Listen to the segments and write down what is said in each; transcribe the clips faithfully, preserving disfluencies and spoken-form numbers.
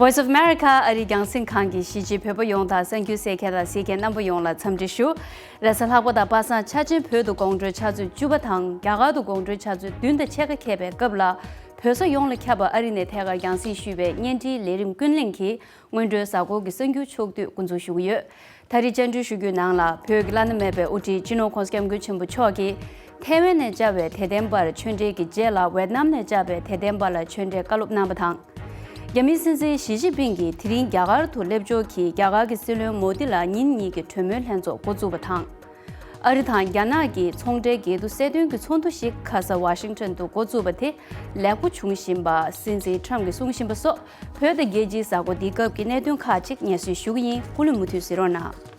Voice of America ཨ་རིའི་རྒྱང་སྲིང་ཁང་གིས་གཞིས་བྱེས་བོད་པ་ཡོངས་དང་གསར་འགྱུར་གསན་མཁན་དང་གཟིགས་མཁན་རྣམ་པ་ཡོངས་ལ་འཚམས་འདྲི་ཞུ། རེས་གཟའ་ལྷག་པ་དང་པ་སངས་འཆར་ཅན་བོད་དུ་དགོང་དྲོའི་ཆུ་ཚོད་བཅུ་པ་དང་རྒྱ་གར་དུ་དགོང་དྲོའི་ཆུ་ཚོད་བདུན་དང་ཕྱེད་ཀ་འཁེལ་བའི་སྐབས་ལ། བོད་ས་ཡོངས་ལ་ཁྱབ་པ་ཨ་རི་ནས་ཐད་ཀར་རྒྱང་སྲིང་ཞུས་པའི་བརྙན་འཕྲིན་ལས་རིམ་ཀུན་གླེང་གིས་སྔོན་འགྲོའི་གཟའ་འཁོར་གྱི་གསར་འགྱུར་ཕྱོགས་བསྡུས་འགོ་འཛུགས་ཞུ་གི་ཡོད། ད་རེས་བཅར་འདྲི་ཞུ་རྒྱུའི་ནང་ལ། བོད་ཀྱི་བླ་ན་མེད་པའི་དབུ་ཁྲིད་སྤྱི་ནོར་༸གོང་ས་༸སྐྱབས་མགོན་ཆེན་པོ་མཆོག་གིས་ཐའེ་ཝན་ནས་བཅར་བའི་དད་ལྡན་པར་ཆོས་འབྲེལ་གྱི་རྗེས་ལ་ཝེད་ནམ་ནས་བཅར་བའི་དད་ལྡན་པ་ལ་ཆོས་འབྲེལ་བཀའ་སློབ་གནང་བ་དང་། རྒྱ་མིའི་སྲིད་འཛིན་ཞི་ཅིན་ཕིང་གིས་དེ་རིང་རྒྱ་གར་དུ་སླེབས་འབྱོར་གྱིས་རྒྱ་གར་གྱི་སྲིད་བློན་མོ་དི་ལ་ཉིན་གཉིས་ཀྱི་གྲོས་མོལ་ལྷན་ཚོགས་འགོ་བཙུགས་པ་དང་། ཨ་རི་དང་རྒྱ་ནག་གི་ཚོང་འབྲེལ་འགལ་འདུ་སེལ་དོན་གྱི་ཚོགས་འདུ་ཞིག་ཁ་ས་ཝ་ཤིང་ཊོན་དུ་འགོ་བཙུགས་པ་དེ་ལེགས་པོ་བྱུང་བཞིན་པ་སྲིད་འཛིན་ཊམ་གྱིས་གསུང་བཞིན་པ་སོགས། བོད་དང་རྒྱལ་སྤྱིའི་གཟའ་འཁོར་འདིའི་སྐབས་ཀྱི་གནད་དོན་ཁག་ཅིག་སྙན་སེང་ཞུ་གི་ཡིན། སྐུ་ལུས་མུ་མཐུད་གཟིགས་རོགས་གནང་།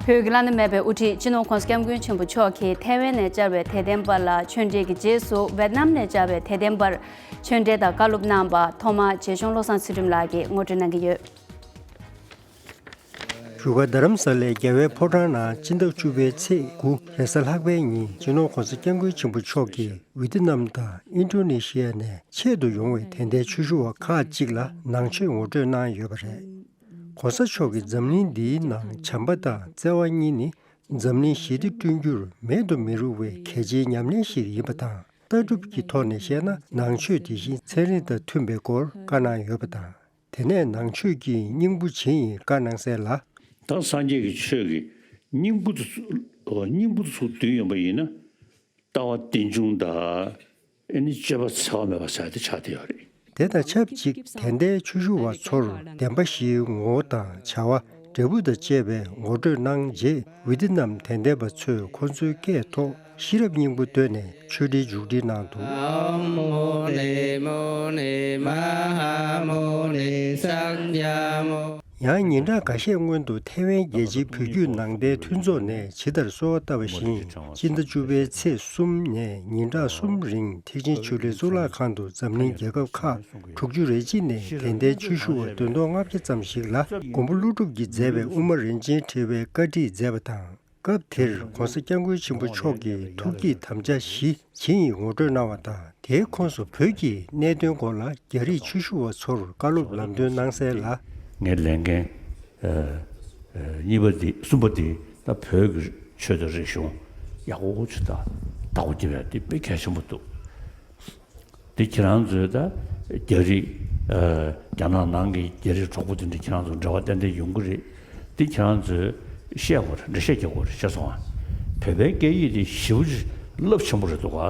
བོད་ཀྱི་བླ་ན་མེད་པའི་དབུ་ཁྲིད་སྤྱི་ནོར་༸གོང་ས་༸སྐྱབས་མགོན་ཆེན་པོ་མཆོག་གིས་ཐའེ་ཝན་ནས་བཅར་བའི་དད་ལྡན་པ་ལ་ཆོས་འབྲེལ་གྱི་རྗེས་སུ་ཝེད་ནམ་ནས་བཅར་བའི་དད་ལྡན་པར་ཆོས་འབྲེལ་དང་བཀའ་སློབ་གནང་བ་ཐོག་མར་རྗེ་གཞུང་བློ་བཟང་ཚུལ་ཁྲིམས་ལགས་ཀྱིས་ངོ་སྤྲོད་གནང་གི་ཡོད། བཞུགས་སྒར་རྡ་རམ་ས་ལའི་རྒྱལ་བའི་ཕོ་བྲང་ནང་སྤྱི་ཟླ་བཅུ་པའི་ཚེས་དགུ་རེས་གཟའ་ལྷག་པའི་ཉིན་སྤྱི་ནོར་༸གོང་ས་༸སྐྱབས་མགོན་ཆེན་པོ་མཆོག་གིས་ཝི་ཏི་ནམ་དང་ཨིན་ཌོ་ནེ་ཤི་ཡ་ནས་ཆེད་དུ་ཡོང་བའི་དད་ལྡན་ཆོས་ཞུ་བ་ཁག་ཅིག་ལ་ནང་ཆོས་ངོ་སྤྲོད་གནང་ཡོད་པ་རེད། ༸གོང་ས་མཆོག་གིས་འཛམ་གླིང་འདིའི་ནང་བྱམས་པ་དང་བརྩེ་བ་གཉིས་ནི་འཛམ་གླིང་ཞི་བདེ་བསྐྲུན་རྒྱུར་མེད་དུ་མི་རུང་བའི་གལ་ཆེའི་ཉམས་ལེན་ཞིག་ཡིན་པ་དང་། ལྟ་གྲུབ་ཀྱི་ཐོག་ནས་བཤད་ན་ནང་ཆོས་དེ་བཞིན་ཚན་རིག་དང་མཐུན་པའི་སྐོར་བཀའ་གནང་ཡོད་པ་དང་། དེ་ནས་ནང་ཆོས་ཀྱི་སྙིང་པོ་ཇི་ཡིན་བཀའ་གནང་གསལ་ལ། ད་སངས་རྒྱས་ཀྱི་ཆོས་ཀྱི་སྙིང་པོ་དེ་ཚུར་སྙིང་པོ་དེ་ཚུར་བསྡུས་ཡོང་པ་ཡིན་ན། ལྟ་བ་རྟེན་འབྱུང་དང་། ཨེ་ནི་སྤྱོད་པ་འཚེ་བ་མེད་པ་ཟེར་དེ་ཆགས་བསྡད་ཡོད་རེད། དེ་དང་ཆབས་ཅིག་དད་ལྡན་ཆོས་ཞུ་བ་ཚོར་བདེན་པ་བཞིའི་ངོ་བོ་དང་བྱ་བ། འབྲས་བུ་དང་བཅས་པའི་ངོ་སྤྲོད་གནང་རྗེས། ཝི་ཏི་ནམ་དད་ལྡན་པ་ཚོས་ཁོང་ཚོའི་སྐད་ཐོག་ཤེས་རབ་སྙིང་པོ་བཏོན་ནས་ཆོས་འབྲེལ་མཇུག་སྒྲིལ་གནང་འདུག། ཡང་ཉིན་གྲངས་འགའ་ཤས་སྔོན་དུ་ཐའེ་ཝན་རྒྱལ་སྤྱིའི་བོད་བརྒྱུད་ནང་བསྟན་མཐུན་ཚོགས་ནས་ཇི་ལྟར་གསོལ་བ་བཏབ་པ་བཞིན། སྤྱི་ཟླ་བཅུ་པའི་ཚེས་གསུམ་ནས་ཉིན་གྲངས་གསུམ་རིང་ཐེག་ཆེན་ཆོས་གླིང་གཙུག་ལག་ཁང་དུ་འཛམ་གླིང་རྒྱལ་ཁབ་ཁག་དྲུག་ཅུ་རེ་གཅིག་ནས་དད་ལྡན་ཆོས་ཞུ་བ་བདུན་སྟོང་ལྔ་བརྒྱ་ཙམ་ཞིག་ལ་མགོན་པོ་ཀླུ་སྒྲུབ་ཀྱིས་མཛད་པའི་དབུ་མ་རིན་ཆེན་ཕྲེང་བའི་བཀའ་ཁྲིད་མཛད་པ་དང་། སྐབས་དེར་༸གོང་ས་༸སྐྱབས་མགོན་ཆེན་པོ་མཆོག་གིས་ཐུགས་བསྐྱེད་དམ་བཅའ་བཞི་ཇི་ཡིན་ངོ་སྤྲོད་གནང་བ་དང་། དེའི་ཁོངས་སུ་བོད་ཀྱི་གནད་དོན་སྐོར་ལ་རྒྱ་རིགས་ཆོས་ཞུ་བ་ཚོར་བཀའ་སློབ་ལམ་སྟོན་གནང་གསལ་ལ། ངའི་ལས་འགན་ཨ་ཨ་གཉིས་པ་འདི་གསུམ་པ་འདི་ད་བོད་ཀྱི་ཆོས་དང་རིག་གཞུང་ཡག་པོ་ཅིག་ད་བདག་པོ་རྒྱབ་ཡ་འདི་དཔེ་གལ་ཆེན་པོ་འདུག། འདི་ཁྱེད་རང་ཚོས་ད་རྒྱ་རིགས་ཨ་རྒྱ་ནག་ནང་གི་རྒྱ་རིགས་གྲོགས་པོ་དེ་འདྲ་ཁྱེད་རང་ཚོ་འབྲེལ་བ་ཏན་ཏན་ཡོང་གི་རེད། འདི་ཁྱེད་རང་ཚོས་བཤད་དགོས་རེད། འགྲེལ་བཤད་རྒྱག་དགོས་རེད། ཤེས་སོང་ཨ། བོད་པའི་སྐད་ཡིག་དེ་ཞེ་པོ་ཅིག་རླབས་ཆེན་པོ་རེད་འདུག་ག།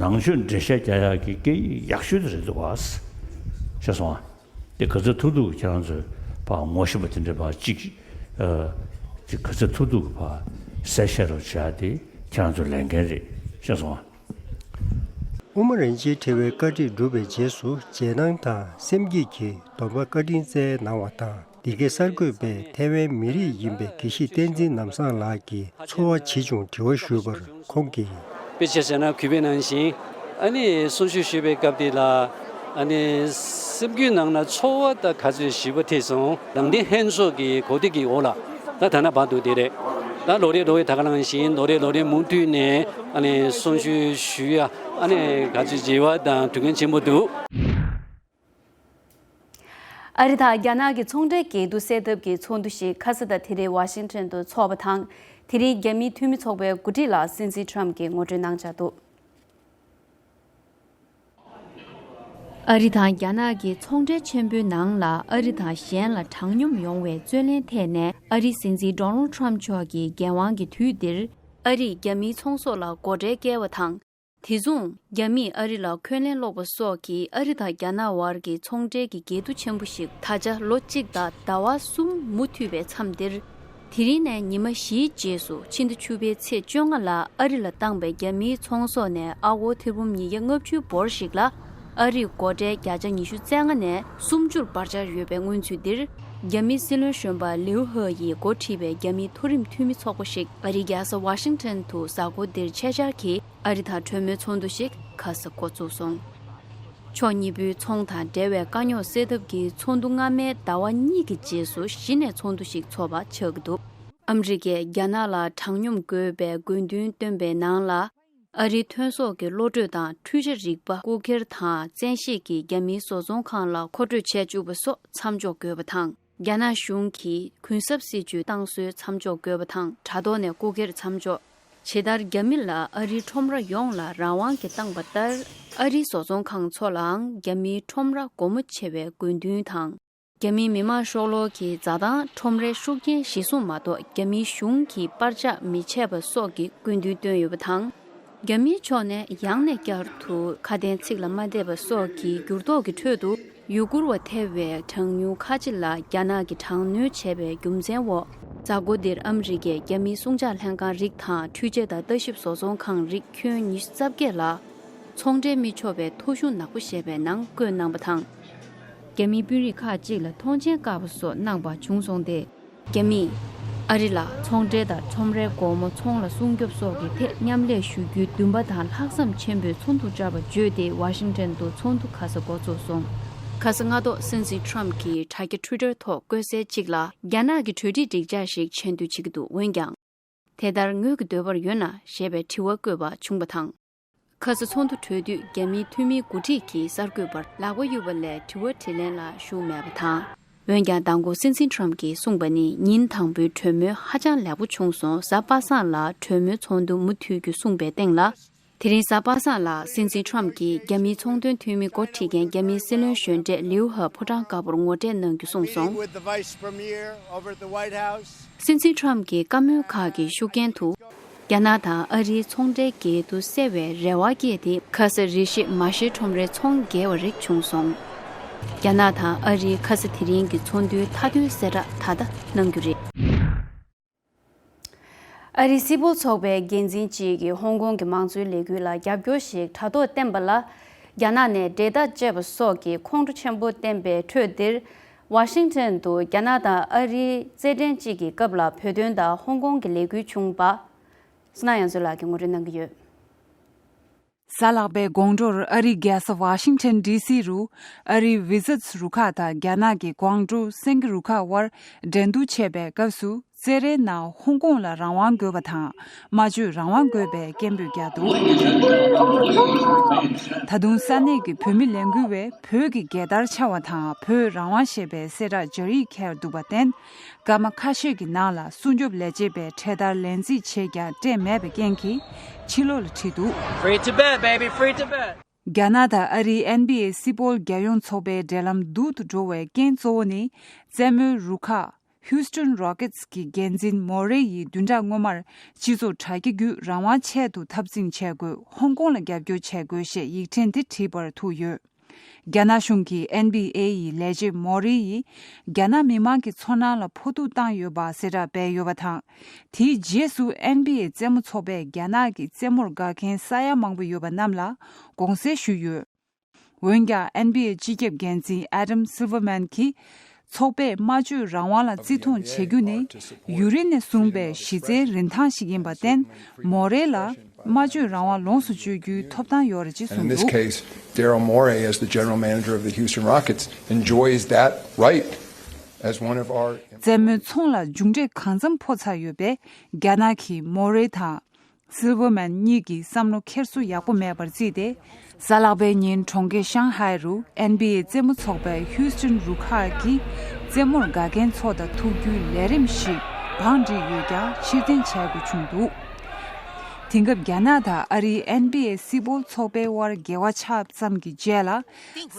ནང་ཆོས་འགྲེལ་བཤད་རྒྱག་ཡག་གི་སྐད་ཡིག་ཡག་ཤོས་དེ་རེད་འདུག་ག། ཤེས་སོང་ཨ། དེ་ག་ཚོད་ཐུབ་ཐུབ་ཁྱེད་རང་ཚོས་ཕར་ངོ་ཤེས་པ་དེ་འདྲ་ཕར་གཅིག་ཨ་ཅིག་ག་ཚོད་ཐུབ་ཐུབ་ཕར་གསལ་བཤད་རོགས་བྱེད་ཡ་དེ་ཁྱེད་རང་ཚོའི་ལས་འགན་རེད། ཤེས་སོང་ཨ། དབུ་མ་རིན་ཆེན་ཕྲེང་བའི་བཀའ་ཁྲིད་གྲུབ་པའི་རྗེས་སུ་རྗེས་གནང་དང་སེམས་བསྐྱེད་ཀྱི་སྡོམ་པ་བཀའ་དྲིན་སྩལ་གནང་བ་དང་། འདི་གའི་གསར་འགོད་པས་ཐའེ་ཝན་མི་རིགས་ཡིན་པའི་དགེ་བཤེས་བསྟན་འཛིན་ནམ་བཟང་ལགས་ཀྱི་ཚོར་བ་ཇི་བྱུང་དྲི་བ་ཞུས་པར་ཁོང་གིས། དཔེ་ཆ་བཞག་ན་གུས་པ་ནང་བཞིན་ཨ་ནི་གསུང་ཆོས་ཞུས་པའི་སྐབས་དེ་ལ་ཨ་ནི་སེམས་རྒྱུད་ནང་ན་ཚོར་བ་དང་ག་ཚོད་ཞིབ་པ་ཐེབས་སོང་། ནང་བསྟན་ལྷན་ཚོགས་ཀྱི་གོ་སྒྲིག་གི་འོག་ལ། ད་ད་ལྟ་བར་དུ་དེ་རེད། ད་ལོ་རེ་ལོ་རེ་ད་ག་ནང་བཞིན་ལོ་རེ་ལོ་རེ་མུ་མཐུད་ནས་ཨ་ནི་གསུང་ཆོས་ཞུ་ཡ་ཨ་ནི་ག་ཚོད་བྱེད་པ་དང་དུས་འགན་ཆེན་པོ་འདུག། ཨ་རི་དང་རྒྱ་ནག་གི་ཚོང་འབྲེལ་འགལ་འདུ་སེལ་ཐབས་ཀྱི་ཚོགས་འདུ་ཞིག་ཁ་ས་དང་དེ་རིང་ཝ་ཤིང་ཊོན་དུ་འཚོགས་པ་དང་། དེ་རིང་རྒྱ་མིའི་འཐུས་མི་ཚོགས་པའི་འགོ་ཁྲིད་ལ་སྲིད་འཛིན་ཊམ་གྱིས་ངོ་སྤྲོད་གནང་འཆར་འདུག། ཨ་རི་དང་རྒྱ་ནག་གི་ཚོང་འབྲེལ་ཆེན་པོའི་ནང་ལ་ཨ་རི་དང་གཞན་ལ་དྲང་སྙོམས་ཡོང་བའི་རྩོད་ལེན་ཐད་ནས་ཨ་རིའི་སྲིད་འཛིན་ཌོ་ནལ་ཊམ་མཆོག་གིས་འགན་དབང་གི་དུས་འདིར་ཨ་རིས་རྒྱ་མིའི་ཚོང་ཟོག་ལ་སྒོ་ཁྲལ་བཀལ་བ་དང་། དེ་མཚུངས་རྒྱ་མིས་ཨ་རི་ལ་འཁོན་ལན་སློག་པ་སོགས་ཀྱིས་ཨ་རི་དང་རྒྱ་ནག་དབར་གྱི་ཚོང་འབྲེལ་གྱི་འགལ་འདུ་ཆེན་པོ་ཞིག་ད་ཆ་ལོ་གཅིག་དང་ཟླ་བ་གསུམ་མུ་མཐུད་པའི་མཚམས་འདིར། དེ་རིང་ནས་ཉི་མ་བཞིའི་རྗེས་སུ་ཕྱི་ཟླ་བཅུ་པའི་ཚེས་བཅོ་ལྔ་ལ་ཨ་རི་ལ་བཏང་པའི་རྒྱ་མིའི་ཚོང་ཟོག་ནས་ཨ་སྒོར་ཐེར་འབུམ་ཉིས་བརྒྱ་ལྔ་བཅུ་འབོར་ཞིག་ལ་ཨ་རིས་སྒོ་ཁྲལ་བརྒྱ་ཆ་ཉི་ཤུ་རྩ་ལྔ་ནས་སུམ་ཅུར་འབར་འཆར་ཡོད་པའི་སྔོན་ཚུད་འདིར། རྒྱ་མིའི་སྲིད་བློན་གཞོན་པ་ལིའུ་ཧེ་ཡིས་འགོ་ཁྲིད་པའི་རྒྱ་མིའི་མཐོ་རིམ་འཐུས་མི་ཚོགས་པ་ཞིག་ཨ་རིའི་རྒྱལ་ས་ཝ་ཤིང་ཊོན་དུ་གཟའ་འཁོར་འདིར་ཆེད་བཅར་གྱིས། ཨ་རི་དང་གྲོས་མོལ་ཚོགས་འདུ་ཞིག་ཁ་ས་འགོ་བཙུགས་སོང་། ཕྱོགས་གཉིས་པོའི་ཚོང་དང་འབྲེལ་བའི་དཀའ་རྙོག་སེལ་ཐབས་ཀྱི་ཚོགས་འདུ་སྔ་མའི་ཟླ་བ་གཉིས་ཀྱི་རྗེས་སུ་གཞི་ནས་ཚོགས་འདུ་ཞིག་འཚོགས་པ་ཆགས་ཀྱི་འདུག། ཨ་མི་རི་ཀས་རྒྱ་ནག་ལ་དྲང་སྙོམས་དགོས་པའི་དགོས་འདུན་བཏོན་པའི་ནང་ལ། ཨ་རིའི་ཐོན་ཟོག་གི་བློ་གྲོས་དང་འཕྲུལ་ཆས་རིག་པ་རྐུ་འཁྱེར་དང་བཙན་ཤེད་ཀྱིས་རྒྱ་མིའི་བཟོ་ཚོང་ཁང་ལ་མཁོ་སྤྲོད་བྱས་བཅུག་པ་སོགས་མཚམས་འཇོག་དགོས་པ་དང་། རྒྱ་ནག་གཞུང་གིས་གུན་གསབ་སྲིད་ཇུས་བཏང་སྲོལ་མཚམས་འཇོག་དགོས་པ་དང་། དྲ་ཐོག་ནས་རྐུ་འཁྱེར་མཚམས་འཇོག་ཇི་ལྟར་རྒྱ་མི་ལ་ཨ་རིའི་ཁྲོམ་ར་ཡོངས་ལ་རང་དབང་གིས་བཏང་པ་ལྟར། ཨ་རིའི་བཟོ་ཚོང་ཁང་ཚོ་ལའང་རྒྱ་མིའི་ཁྲོམ་ར་སྒོ་མོ་ཕྱེ་བའི་དགོས་འདུན་དང་། རྒྱ་མིའི་མི་དམངས་ཤོག་ལོར་གྱི་འཛའ་ཐང་ཁྲོམ་རའི་ཤུགས་རྐྱེན་གཞི་བཟུང་མ་གཏོགས་རྒྱ་མིའི་གཞུང་གིས་པར་ཆག་མི་བྱེད་པ་སོགས་ཀྱི་སྐུལ་འདུན་བཏོན་ཡོད་པ་དང་། རྒྱ་མིའི་ཕྱོགས་ནས་ཡང་ནས་བསྐྱར་དུ་ཁ་དན་ཚིག་ལ་མ་བསྡད་པ་སོགས་ཀྱི་འགྱུར་ལྡོག་གི་ཁྲོད་དུ། ཡུ་གུར་བ་ཐེ་བའི་གྲངས་ཉུང་ཁ་ཆེ་ལ་རྒྱ་ནག་གིས་དྲག་གནོན་བྱས་པའི་རྒྱུ་མཚན་འོག། མཛད་སྒོ་འདིར་ཨ་མི་རི་ཀའི་རྒྱ་མིའི་སྲུང་བྱ་ལྷན་ཁང་རིགས་དང་འཕྲུལ་ཆས་དང་ལྟ་ཞིབ་བཟོ་ཚོང་ཁང་རིགས་ཁྱོན་ཉི་ཤུ་རྩ་བརྒྱད་ལ། ཚོང་འབྲེལ་མི་ཆོག་པའི་ཐོ་གཞུང་ནག་པོ་ཞེས་པའི་ནང་བཀོད་གནང་པ་དང་། རྒྱ་མིའི་དཔོན་རིགས་ཁག་ཅིག་ལ་མཐོང་མཆན་བཀག་པ་སོགས་གནང་པ་བྱུང་སོང་སྟེ། རྒྱ་མིས་ཨ་རི་ལ་ཚོང་འབྲེལ་དང་ཁྲོམ་རའི་སྒོ་མོ་ཚོང་ལ་སྲུང་སྐྱོབ་སོགས་ཀྱི་ཐད་མཉམ་ལས་ཞུ་རྒྱུའི་འདུན་པ་དང་ལྷག་བསམ་ཆེན་པོས་ཚོགས་འདུ་བཅར་བ་བརྗོད་དེ་ཝ་ཤིང་ཊོན་དུ་ཚོགས་འདུ་ཁ་ས་འགོ་འཛུགས་སོང་། ཁ་ས་སྔ་ཐོག་སྲིད་འཛིན་ཁྲོམ་གྱིས་དྲ་རྒྱ་ཊུའི་ཊར་ཐོག་བཀོད་གསལ་གཅིག་ལ། རྒྱ་ནག་གི་གྲོས་འགྲིག་སྒྲིག་འཇགས་ཤིག་བྱེད་འདོད་བྱེད་ཀྱི་འདུག་འོན་ཀྱང་། དེ་ལྟར་ངོས་ཀྱི་འདོད་པ་ཡོད་ན་ཞེས་པའི་དྲི་བ་བཀོད་པ་བྱུང་བ་དང་། ཁ་ས་ཚོགས་འདུ་གྲོལ་དུས་རྒྱ་མིའི་འཐུས་མིའི་འགོ་ཁྲིད་ཀྱིས་གསར་འགོད་པར་ལག་པ་གཡུགས་པ་ལས་དྲི་བ་དྲིས་ལན་ལ་ཞུགས་མེད་པ་དང་། འོན་ཀྱང་མདང་དགོང་སྲིད་འཛིན་ཁྲོམ་གྱིས་གསུངས་པ་ནི་ཉིན་དང་པོའི་གྲོས་མོལ་ཧ་ཅང་ལེགས་པོ་བྱུང་སོང་། གཟའ་པ་སངས་ལ་གྲོས་མོལ་ཚོགས་འདུ་མུ་མཐུད་རྒྱུ་གསུངས་པའི་སྟེང་ལ། དེ་རིང་གཟའ་པ་སངས་ལ་སྲིད་འཛིན་ཁྲོམ་གྱིས་རྒྱ་མིའི་ཚོང་དོན་འཐུས་མི་འགོ་ཁྲིད་མཁན་རྒྱ་མིའི་སྲིད་བློན་གཞོན་གྲས་ལིའུ་ཧ་ཕོ་བྲང་དཀར་པོར་ངོ་འཕྲད་གནང་རྒྱུ་གསུངས་སོང་། With the Vice Premier over at the White House. སྲིད་འཛིན་ཁྲོམ་གྱིས་བཀའ་མོལ་ཁག་གི་ཤུགས་རྐྱེན་དུ། རྒྱ་ནག་དང་ཨ་རིའི་ཚོང་འབྲེལ་འགལ་འདུ་སེལ་བའི་རེ་བ་བསྐྱེད་དེ། ཁ་ས་རི་ཤི་མ་ཤེ་ཁྲོམ་རའི་ཚོང་བརྒལ་བ་རིགས་བྱུང་སོང་། རྒྱ་ནག་དང་ཨ་རིའི་ཁ་ས་དེ་རིང་གི་ཚོགས་འདུའི་མཐའ་དོན་གསལ་བསྒྲགས་ད་ལྟ་གནང་རྒྱུ་རེད། ཨ་རིའི་སྲིད་སྤོབས་ཚོགས་པའི་འགན་འཛིན་གཅིག་གིས་ཧོང་ཀོང་གི་མང་གཙོའི་ལས་འགུལ་ལ་རྒྱབ་སྐྱོར་ཞིག་དྲ་ཐོག་བསྟན་པ་ལ། རྒྱ་ནག་ནས་འབྲེལ་ཐག་བཅད་པ་སོགས་ཀྱི་ཁོང་ཁྲོ་ཆེན་པོ་བསྟན་པའི་ཁྲོད་འདིར། ཝ་ཤིང་ཊོན་དུ་རྒྱ་ནག་དང་ཨ་རིའི་རྩེད་འགྲན་གཅིག་གི་སྐབས་ལ་བོད་དོན་དང་ཧོང་ཀོང་གི་ལས་འགུལ་བྱུང་བ། སྣང་ཡང་ཚོད་ལགས་ཀྱིས་ངོ་སྤྲོད་གནང་གི་ཡོད། གཟའ་ལྷག་པའི་དགོང་དྲོར་ཨ་རིའི་རྒྱལ་ས་ཝ་ཤིང་ཊོན་ཌི་སི་རུ་ཨ་རིའི་ཝི་ཛེཊ་རུ་ཁག་དང་རྒྱ་ནག་གི་ཀུང་ཀྲོའུ་སེང་གེ་རུ་ཁག་དབར་འགྲན་བསྡུར་བྱས་པའི་སྐབས་སུ། རྩེད་རའི་ནང་ཧོང་ཀོང་ལ་རང་དབང་དགོས་པ་དང་སྨྲ་བརྗོད་རང་དབང་དགོས་པའི་སྐད་འབོད་བརྒྱབ་འདུག་ད་དུང་ས་གནས་ཀྱི་བོད་མི་ལས་འགུལ་བས་བོད་ཀྱི་རྒྱལ་དར་འཕྱར་བ་དང་བོད་རང་དབང་ཞེས་པའི་གསལ་བསྒྲགས་སྦྱར་ཡིག་འཁྱེར་འདུག་པར་བརྟེན། སྐར་མ་ཁ་ཤས་ཀྱི་ནང་ལ་སྲུང་སྐྱོབ་ལས་བྱེད་པས་འཕྲེད་དར་ལེན་རྩིས་བྱས་ཀྱང་སྤྲད་མེད་པའི་རྐྱེན་གྱིས་ཕྱི་ལོགས་ལ་ཁྲིད་འདུག Free Tibet, baby, free Tibet. རྒྱ་ནག་དང་ཨ་རིའི་ཨེན་བྷི་ཨེ་སྲིད་སྤོལ་རྒྱལ་ཡོངས་ཚོགས་པའི་འབྲེལ་ལམ་སྡུག་ཏུ་འགྲོ་བའི་རྐྱེན་གཙོ་བོ་ནི། རྩེད་མོའི་རུ་ཁག་Houston Rockets གི་འགན་འཛིན་མོ་རེ་ཡིས་བདུན་ཕྲག་སྔོན་མར་སྤྱི་ཚོགས་དྲ་རྒྱ་བརྒྱུད་རང་དབང་ཆེད་དུ་འཐབ་འཛིང་བྱེད་དགོས། ཧོང་ཀོང་ལ་རྒྱབ་སྐྱོར་བྱེད་དགོས་ཞེས་ཡིག་ཕྲེང་འདི་བྲིས་པར་ཐུག་ཡོད། རྒྱ་ནག་གཞུང་གིས་ཨེན་བྷི་ཨེ་ཡི་ལས་བྱེད་མོ་རེ་ཡིས་རྒྱ་ནག་མི་མང་གི་ཚོར་སྣང་ལ་ཕོག་ཐུག་བཏང་ཡོད་པ་གསལ་བསྒྲགས་སྤེལ་ཡོད་པ་དང་། དེའི་རྗེས་སུ་ཨེན་བྷི་ཨེ་རྩེད་མོ་ཚོགས་པས་རྒྱ་ནག་གི་རྩེད་མོར་དགའ་མཁན་ས་ཡ་མང་པོ་ཡོད་པ་རྣམས་ལ་དགོངས་སེལ་ཞུས་ཡོད། འོན་ཀྱང་ཨེན་བྷི་ཨེ་སྤྱི་ཁྱབ་འགན་འཛིན་ཨེ་ཌམ་སིལ་ཝར་མན་གྱིས། ཚོགས་པས་སྨྲ་བརྗོད་རང་དབང་ལ་བརྩི་མཐོང་བྱེད་རྒྱུ་ནི་ཡུན་རིང་ནས་བཟུང་པའི་གཞི་རྩའི་རིན་ཐང་ཞིག་ཡིན་པར་བརྟེན། མོ་རེ་ལ་སྨྲ་བརྗོད་རང་དབང་ལོངས་སུ་སྤྱོད་རྒྱུའི་ཐོབ་ཐང་ཡོད་རེད་ཅེས། And in གསུངས་this འདུག case, Daryl Morey, as the general manager of the Houston Rockets, enjoys that right as one of our རྩེད་མོའི་ཚོང་ལ་མཇུག་འབྲས་གང་འཚམ་ཕོག་ཚར་ཡོད་པས། རྒྱ་ནག་གིས་མོ་རེ་དང་སིལ་ཝར་མན་གཉིས་ཀྱི་བསམ་བློ་འཁྱེར་སོ་ཡག་པོ་མེད་པར་བརྩིས་ཏེ། གཟའ་ལྷག་པའི་ཉིན་གྲོང་ཁྱེར་ཤང་ཧའེ་རུ་ཨེན་བྷི་ཨེ་རྩེད་མོ་ཚོགས་པའི་Houston རུ་ཁག་གིས་རྩེད་མོར་དགའ་མཁན་ཚོ་དང་ཐུག་རྒྱུའི་ལས་རིམ་ཞིག་བང་བསྒྲིགས་ཡོད་ཀྱང་ཕྱིར་འཐེན་བྱ་དགོས་བྱུང་འདུག་དེང་སྐབས་རྒྱ་ནག་དང་ཨ་རིའི་ཨེན་བྷི་ཨེ་སྲིད་སྤོལ་ཚོགས་པའི་དབར་འགལ་བ་ཆགས་ཙམ་གྱི་རྗེས་ལ།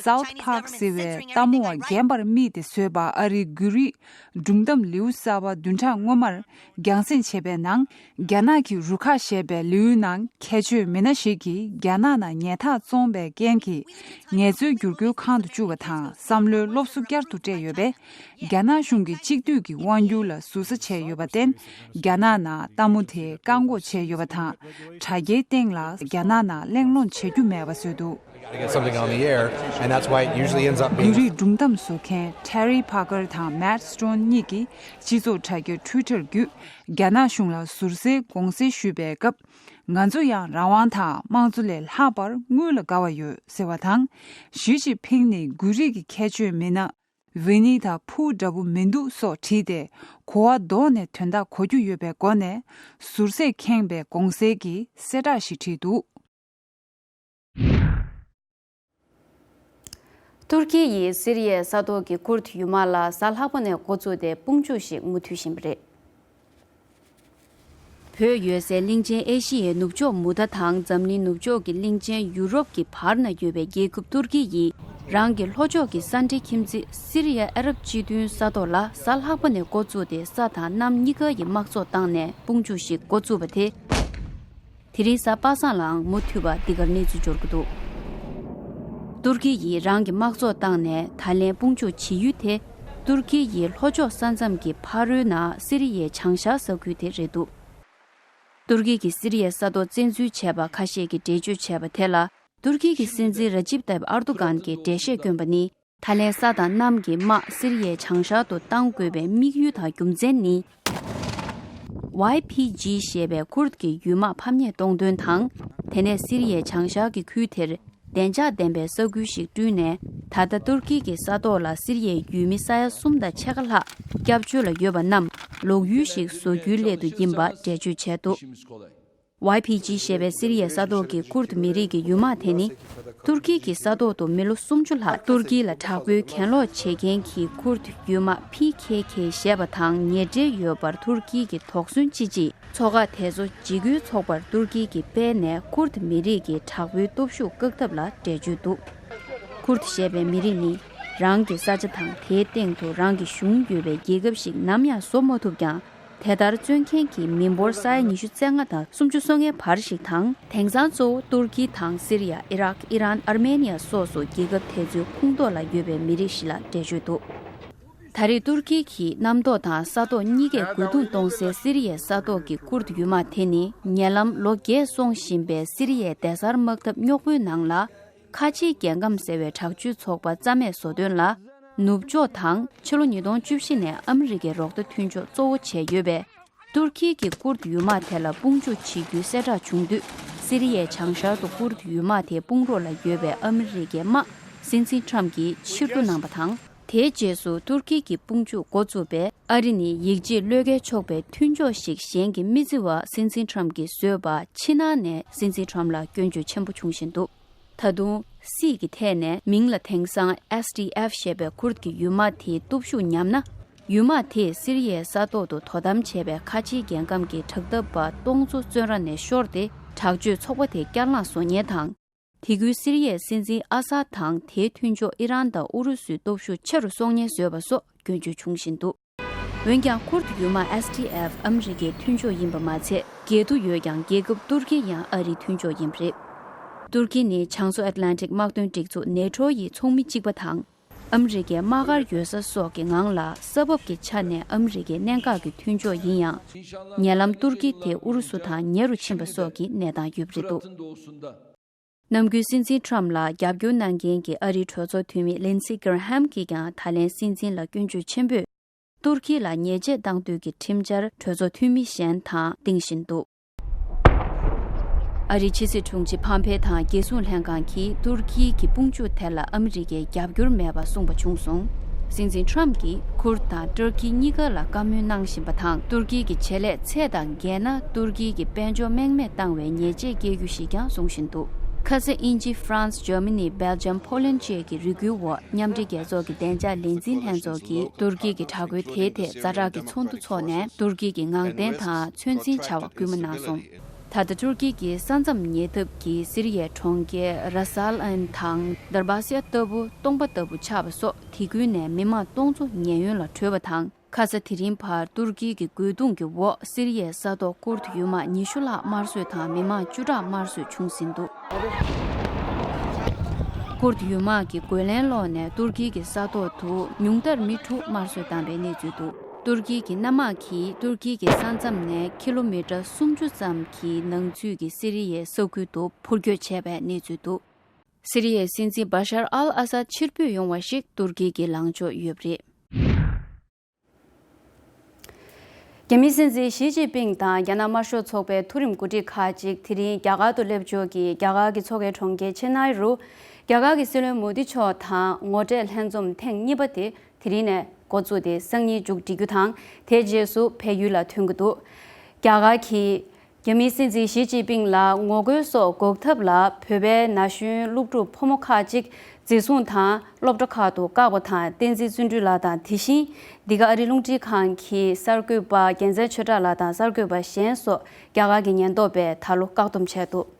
South Park ཟེར་བའི་ལྟད་མོ་བ་རྒན་པར་དམིགས་ཏེ་བཟོས་པ་ཨ་རིའི་འགུལ་རིས་སྒྲུང་གཏམ་ལེའུ་གསར་པ་བདུན་ཕྲག་སྔོན་མར་རྒྱང་སྲིང་བྱས་པའི་ནང་། རྒྱ་ནག་གི་རུ་ཁག་ཞེས་པའི་ལེའུའི་ནང་ཁྱད་ཆོས་མི་སྣ་ཞིག་གིས་རྒྱ་ནག་ནང་ཉལ་ཐག་བཙོངས་པའི་རྐྱེན་གྱིས་ངལ་རྩོལ་བསྒྱུར་བཀོལ་ཁང་དུ་བཅུག་པ་དང་བསམ་བློའི་སློབ་གསོ་བསྐྱར་དུ་སྤྲད་ཡོད་པས། རྒྱ་ནག་གཞུང་གིས་གཅིག་སྡུད་ཀྱི་དབང་སྒྱུར་ལ་ཟུར་ཟ་བྱས་ཡོད་པར་བརྟེན། རྒྱ་ནག་ནང་ལྟད་མོ་དེ་བཀག་འགོག་བྱས་ཡོད་པ་དང་། དྲ་རྒྱའི་སྟེང་ལ་རྒྱ་ནག་ནང་གླེང་སློང་བྱེད་རྒྱུ་མེད་པ་བཟོས་འདུག Gotta get something on the air, and that's why it usually ends up འགུལ being རིས་སྒྲུང་གཏམ་བཟོ་མཁན་Terry Parker དང་Matt Stone གཉིས་ཀྱིས་སྤྱི་ཚོགས་དྲ་རྒྱ་Twitter བརྒྱུད་རྒྱ་ནག་གཞུང་ལ་ཟུར་ཟའི་དགོངས་སེལ་ཞུས་པའི་སྐབས། ང་ཚོ་ཡང་རང་དབང་དང་དམངས་གཙོ་ལས་ལྷག་པར་དངུལ་ལ་དགའ་བ་ཡོད་ཟེར་བ་དང་། ཞི་ཅིན་ཕིང་ནི་འགུལ་རིས་ཀྱི་ཁྱད་ཆོས་མི་སྣ། ཝི་ནི་ད་ཕུའུ་འདྲ་པོ་མི་འདུག་སོགས་བྲིས་ཏེ། གོ་བ་ལྡོག་ནས་དོན་དག་གོ་རྒྱུ་ཡོད་པའི་སྒོ་ནས་ཟུར་ཟས་ཁེངས་པའི་དགོངས་སེལ་གྱི་གསལ་བསྒྲགས་ཤིག་བྲིས་འདུག། ཏུར་ཀི་ཡིས་སི་རི་ཡའི་ས་ཐོག་གི་ཀུར་ཏུ་ཡུལ་དམག་ལ་གཟའ་ལྷག་པ་ནས་འགོ་བཙུགས་ཏེ་དཔུང་འཇུག་ཞིག་མུ་མཐུད་བཞིན་པ་རེད། བོད་ཡོད་སའི་གླིང་ཆེན་ཨེ་ཤི་ཡའི་ནུབ་ཕྱོགས་མུ་མཐའ་དང་འཛམ་གླིང་ནུབ་ཕྱོགས་ཀྱི་གླིང་ཆེན་ཡུ་རོབ་ཀྱི་བར་ན་ཡོད་པའི་རྒྱལ་ཁབ་ཏུར་ཀི་ཡིས་རང་གི་ལྷོ་ཕྱོགས་ཀྱི་ས་འབྲེལ་ཁྱིམ་མཚེས་སི་རི་ཡ་ཨ་རབ་སྤྱི་མཐུན་ས་ཐོག་ལ་གཟའ་ལྷག་པ་ནས་འགོ་བཙུགས་ཏེ་ས་དང་གནམ་གཉིས་ཀ་ཡི་དམག་ཚོགས་བཏང་ནས་དཔུང་འཇུག་ཞིག་འགོ་བཙུགས་པ་དེ། དེ་རིང་གཟའ་པ་སངས་ལའང་མུ་མཐུད་པར་འདི་གར་གནས་ཚུལ་འབྱོར་གྱི་འདུག། ཏུར་ཀི་ཡིས་རང་གི་དམག་ཚོགས་བཏང་ནས་ད་ལན་དཔུང་འཇུག་བྱེད་ཡུལ་དེ། ཏུར་ཀི་ཡི་ལྷོ་ཕྱོགས་ས་མཚམས་ཀྱི་ཕ་རོལ་ན་སི་རི་ཡའི་བྱང་ཤར་ས་ཁུལ་དེ་རེད་འདུག། ཏུར་ཀི་གིས་སི་རི་ཡའི་ས་ཐོག་བཙན་འཛུལ་བྱས་པ་ཁ་ཤས་ཀྱིས་འགྲེལ་བརྗོད་བྱས་པ་དེ་ལ། ཏུར་ཀི་གི་སྲིད་འཛིན་ར་ཇིབ་ཏཱིབ་ཨར་དུ་གྷན་གྱིས་འགྲེལ་བཤད་བསྐྱོན་པ་ནི། ད་ལན་ས་དང་གནམ་གྱི་དམག་སི་རི་ཡའི་བྱང་ཤར་དུ་གཏང་དགོས་པའི་དམིགས་ཡུལ་དང་རྒྱུ་མཚན་ནི། ཝའི་ཕི་ཇི་ཞེས་པའི་ཁུར་གྱི་ཡུལ་དམག་ཕམ་ཉེས་གཏོང་དོན་དང་། དེ་ནས་སི་རི་ཡའི་བྱང་ཤར་གྱི་ཁུལ་དེར་བདེ་འཇགས་ལྡན་པའི་ས་ཁུལ་ཞིག་བསྐྲུན་ནས། ད་ལྟ་ཏུར་ཀི་གི་ས་ཐོག་ལ་སི་རི་ཡའི་ཡུལ་མི་ས་ཡ་གསུམ་དང་ཕྱེད་ཀ་ལྷག་སྐྱབས་བཅོལ་ལ་ཡོད་པ་རྣམས་ལོག་ཡུལ་ཞིག་བཟོ་རྒྱུའི་སླད་དུ་ཡིན་པ་འགྲེལ་བརྗོད་བྱས་འདུག། ཝའི་ཕི་ཇི་ཞེས་པའི་སི་རི་ཡའི་ས་ཐོག་གི་ཀུར་ཏུ་མི་རིགས་ཀྱི་ཡུལ་དམག་དེ་ནི། ཏུར་ཀི་གི་ས་ཐོག་ཏུ་མི་ལོ་སུམ་ཅུ་ལྷག་ཏུར་ཀི་ལ་དྲག་པོའི་གྱེན་ལོག་བྱེད་མཁན་གྱི་ཀུར་ཏུ་ཡུལ་དམག་ཕི་ཁེ་ཁེ་ཞེས་པ་དང་ཉེ་འབྲེལ་ཡོད་པར་ཏུར་ཀི་གིས་དོགས་ཟོན་ཅི་བྱེད། ཚོགས་ཁག་དེ་ཚོ་འཇིགས་སྐུལ་ཚོགས་པར་ཏུར་ཀི་གིས་སྤེལ་ནས་ཀུར་ཏུ་མི་རིགས་ཀྱི་དྲག་པོའི་སྟོབས་ཤུགས་བཀག་ཐབས་ལ་འགྲེལ་བརྗོད་འདུག། ཀུར་ཏུ་ཞེས་པའི་མི་རིགས་ནི། རང་གི་ས་ཆ་དང་དེའི་སྟེང་དུ་རང་གི་གཞུང་ཡོད་པའི་རྒྱལ་ཁབ་ཞིག་ནམ་ཡང་བཟོ་མ་ཐུབ་ཀྱང་། དེ་ལྟར་བརྩོན་མཁན་གྱི་མི་འབོར་ས་ཡ་ཉི་ཤུ་རྩ་ལྔ་དང་སུམ་ཅུ་སོ་ལྔའི་བར་ཞིག་དང་། དེང་སང་གཙོ་བོ་ཏུར་ཀི་དང་སི་རི་ཡ། ཨི་རག་ཨི་རན། ཨར་མེ་ནི་ཡ་སོགས་སུ་རྒྱལ་ཁབ་དེ་ཚོའི་ཁོངས་གཏོགས་ལ་ཡོད་པའི་མི་རིགས་ཤིག་ལ་འགྲེལ་བརྗོད་འདུག། ད་རེས་ཏུར་ཀི་གིས་གནམ་ཐོག་དང་ས་ཐོག་གཉིས་ཀས་རྒོལ་རྡུང་གཏོང་སའི་སི་རི་ཡའི་ས་ཐོག་གི་ཀུར་ཏུ་ཡུལ་དམག་དེ་ནི། ཉེ་ལམ་ལོ་བརྒྱད་སོང་བཞིན་པའི་སི་རི་ཡའི་སྡེ་གཟར་དམག་འཐབ་རྙོག་པོའི་ནང་ལ། ཁ་ཆེའི་རྒྱལ་ཁམས་ཟེར་བའི་དྲག་སྤྱོད་ཚོགས་པ་རྩ་མེད་བཟོ་དོན་ལ། ནུབ་ཕྱོགས་དང་ཕྱི་ལོ་ཉིས་སྟོང་བཅུ་བཞི་ནས་ཨ་མི་རི་ཀའི་རོགས་ཟླ་མཐུན་ཕྱོགས་གཙོ་བོ་བྱས་ཡོད་པའི་ཏུར་ཀི་གི་ཀུར་ཏུ་ཡུལ་དམག་དེ་ལ་དཔུང་འཇུག་བྱེད་རྒྱུའི་གསལ་བསྒྲགས་བྱུང་དུས། སི་རི་ཡའི་བྱང་ཤར་དུ་ཀུར་ཏུ་ཡུལ་དམག་དེའི་དཔུང་རོགས་ལ་ཡོད་པའི་ཨ་མི་རི་ཀའི་དམག་སྲིད་འཛིན་ཁྲམ་གྱིས་ཕྱིར་བསྡུ་གནང་པ་དང་། དེའི་རྗེས་སུ་ཏུར་ཀི་གི་དཔུང་འཇུག་འགོ་བཙུགས་པས། ཨ་རི་ནི་ཡིད་ཆེས་བློས་འགེལ་ཆོག་པའི་མཐུན་ཕྱོགས་ཤིག་གཞན་གྱིས་མི་བརྩི་བ་སྲིད་འཛིན་ཁྲམ་གྱིས་བཟོས་པ། ཕྱི་ནང་ནས་སྲིད་འཛིན་ཁྲམ་ལ་སྐྱོན་བརྗོད་ཆེན་པོ་བྱུང་བཞིན་འདུག། ད་དུང་སྲིད་ཀྱི་ཐད་ནས་མིང་ལ་དེང་སང་S D F ཞེས་པའི་ཁུར་གྱི་ཡུལ་དམག་དེའི་སྟོབས་ཤུགས་ཉམས་ན། ཡུལ་དམག་དེས་སི་རི་ཡའི་ས་ཐོག་ཏུ་དོ་དམ་བྱས་པའི་ཁ་ཆེའི་རྒྱལ་ཁམས་ཀྱི་དྲག་འཐབ་པ་སྟོང་ཚོ་བཙོན་ར་ནས་ཤོར་ཏེ། དྲག་སྤྱོད་ཚོགས་པ་དེ་བསྐྱར་ལངས་བཟོ་ཉེན་དང་། དེ་ཁུལ་སི་རི་ཡའི་སྲིད་འཛིན་ཨ་སཱད་དང་དེའི་མཐུན་ཕྱོགས་ཨི་རན་དང་ཨུ་རུ་སུའི་སྟོབས་ཤུགས་ཆེ་རུ་སོང་ཉེན་བཟོས་པ་སོགས་སྐྱོན་བརྗོད་བྱུང་བཞིན་འདུག། འོན་ཀྱང་ཁུར་དུ་ཡུལ་དམག་S D F ཨ་མི་རི་ཀའི་མཐུན་ཕྱོགས་ཡིན་པ་མ་ཚད། སྒེར་དུ་ཡོད་ཀྱང་རྒྱལ་ཁབ་ཏུར་ཀི་ཡང་ཨ་རིའི་མཐུན་ཕྱོགས་ཡིན་པ་རེད། ཏུར་ཀི་ནི་བྱང་མཚོ་ཨེཊ་ལན་ཊིག་དམག་དོན་སྒྲིག་འཛུགས་ནེ་ཊོ་ཡི་ཚོགས་མི་གཅིག་པ་དང་། ཨ་མི་རི་ཀའི་དམག་སྒར་ཡོད་ས་སོགས་ཀྱི་ངང་ལ་ས་བབ་ཀྱི་ཆ་ནས་ཨ་མི་རི་ཀའི་གནད་འགག་གི་མཐུན་ཕྱོགས་ཡིན་ཡང་། ཉེ་ལམ་ཏུར་ཀི་དེ་ཨུ་རུ་སུ་དང་ཉེ་རུ་ཕྱིན་པ་སོགས་ཀྱི་གནས་སྟངས་ཡོད་པ་རེད་འདུག། ནམ་རྒྱུན་སྲིད་འཛིན་ཁྲམ་ལ་རྒྱབ་སྐྱོར་གནང་མཁན་གྱི་ཨ་རིའི་གྲོས་ཚོགས་འཐུས་མི་ལིན་སི་གྷེར་ཧམ་གྱིས་ཀྱང་ད་ལན་སྲིད་འཛིན་ལ་སྐྱོན་བརྗོད་ཆེན་པོས། ཏུར་ཀི་ལ་ཉེས་ཆད་གཏང་འདོད་ཀྱི་ཁྲིམས་འཆར་གྲོས་ཚོགས་འཐུས་མི་གཞན་དང་ལྡིང་བཞིན་འདུག། ཨ་རིའི་ཕྱི་སྲིད་དྲུང་ཆེ་ཕམ་ཕེ་དང་རྒྱལ་སྲུང་ལྷན་ཁང་གིས་ཏུར་ཀི་གི་དཔུང་འཇུག་དེ་ལ་ཨ་མི་རི་ཀའི་རྒྱབ་སྐྱོར་མེད་པ་གསུངས་པ་བྱུང་སོང་། སྲིད་འཛིན་ཁྲམ་གྱིས་ཁུར་དང་ཏུར་ཀི་གཉིས་ཀ་ལ་བཀའ་མོལ་གནང་བཞིན་པ་དང་། ཏུར་ཀི་གི་བྱེད་ལས་ཚད་དང་འགལ་ན་ཏུར་ཀི་གི་དཔལ་འབྱོར་རྨེག་མེད་བཏང་བའི་ཉེས་ཆད་བཀལ་རྒྱུ་ཞིག་ཀྱང་གསུང་བཞིན་འདུག། ཁ་ས་དབྱིན་ཇི། ཧྥ་རན་སི། འཇར་མ་ནི། སྦེལ་ཇམ། ཕོ་ལན་བཅས་ཀྱི་རེ་སྐུལ་འོག་མཉམ་འབྲེལ་རྒྱལ་ཚོགས་ཀྱི་བདེ་འཇགས་ལས་འཛིན་ལྷན་ཚོགས་ཀྱིས་ཏུར་ཀི་གི་དྲག་རྒོལ་དེའི་ཐད་ཛ་དྲག་གི་ཚོགས་འདུ་འཚོགས་ནས། ཏུར་ཀི་གི་ངང་བརྟན་དང་ཚོད་འཛིན་བྱ་བར་སྐུལ་མ་གནང་སོང་། ད་ལྟ་ཏུར་ཀི་གིས་ས་མཚམས་ཉེ་འདབས་ཀྱི་སི་རི་ཡའི་གྲོང་ཁྱེར་ར་ས་ཨན་དང་དར་བ་སི་ཡ་ལྟ་བུ། སྟོང་པ་ལྟ་བུ་ཆགས་པ་སོགས་དེ་ཁུལ་ནས་མི་མང་སྟོང་ཚོ་ཉེན་གཡོལ་ལ་བྲོས་པ་དང་། ཁ་ས་དེ་རིང་བར་ཏུར་ཀི་གི་རྒོལ་རྡུང་གི་འོག་སི་རི་ཡའི་ས་ཐོག་ཀུར་ཏུ་ཡུལ་དམག་ཉི་ཤུ་ལྷག་དམར་གསོད་དང་མི་མང་བཅུ་ཕྲག་དམར་གསོད་བྱུང་ཟིན་འདུག། ཀུར་ཏུ་ཡུལ་དམག་གིས་རྒོལ་ལན་སློག་ནས་ཏུར་ཀི་གི་ས་ཐོག་ཏུ་ཉུང་མཐར་མི་དྲུག་དམར་གསོད་བཏང་པའི་གནས་ཚུལ་འདུག། ཏུར་ཀི་གི་གནམ་དམག་གིས་ཏུར་ཀི་གི་ས་མཚམས་ནས་ཀི་ལོ་མི་ཊར་སུམ་ཅུ་ཙམ་གྱི་ནང་ཚུད་ཀྱི་སི་རི་ཡའི་ས་ཁུལ་དུ་འཕུར་སྐྱོད་བྱས་པའི་གནས་ཚུལ་འདུག། སི་རི་ཡའི་སྲིད་འཛིན་བ་ཤར་ཨལ་ཨ་སཱད་ཕྱིར་འབུད་ཡོང་བ་ཞིག་ཏུར་ཀི་གིས་ལངས་ཕྱོགས་ཡོད་པ་རེད། རྒྱ་མིའི་སྲིད་འཛིན་ཞི་ཅིན་ཕིང་དང་རྒྱ་ནག་དམར་ཤོག་ཚོགས་པའི་མཐོ་རིམ་འགོ་ཁྲིད་ཁག་ཅིག་དེ་རིང་རྒྱ་གར་དུ་སླེབས་ཕྱོགས་ཀྱི་རྒྱ་གར་གྱི་མཚོ་ཁའི་གྲོང་ཁྱེར་ཆེན་ནའི་རུ། རྒྱ་གར་གྱི་སྲིད་བློན་མོ་དི་མཆོག་དང་ངོ་འཕྲད་ལྷན་འཛོམས་ཐེངས་གཉིས་པ་དེ་དེ་རིང་ནས་འགོ་བཙུགས་ཏེ་སང་ཉིན་མཇུག་སྒྲིལ་རྒྱུ་དང་། དེའི་རྗེས་སུ་བལ་ཡུལ་ལ་ཐོན་གྱི་འདུག་རྒྱ་གར་གྱིས་རྒྱ་མིའི་སྲིད་འཛིན་ཞི་ཅིན་ཕིང་ལ་ངོ་རྒོལ་སོགས་འགོག་ཐབས་ལ་བོད་པའི་ན་གཞོན་སློབ་ཕྲུག་ཕོ་མོ་ཁག་ཅིག་འཛིན་བཟུང་དང་སློབ་གྲྭ་ཁག་ཏུ་བཀག་པ་དང་། བསྟན་འཛིན་བརྩོན་འགྲུས་ལགས་དང་། དེ་བཞིན་འདི་ག་ཨ་རིའི་རླུང་འཕྲིན་ཁང་གི་གསར་འགོད་པ་རྒྱལ་མཚན་ཆོས་གྲགས་ལགས་དང་གསར་འགོད་པ་གཞན་སོགས་རྒྱ་གར་གྱི་ཉེན་རྟོག་པས་ད་ལོ་བཀག་སྡོམ་བྱས་འདུག་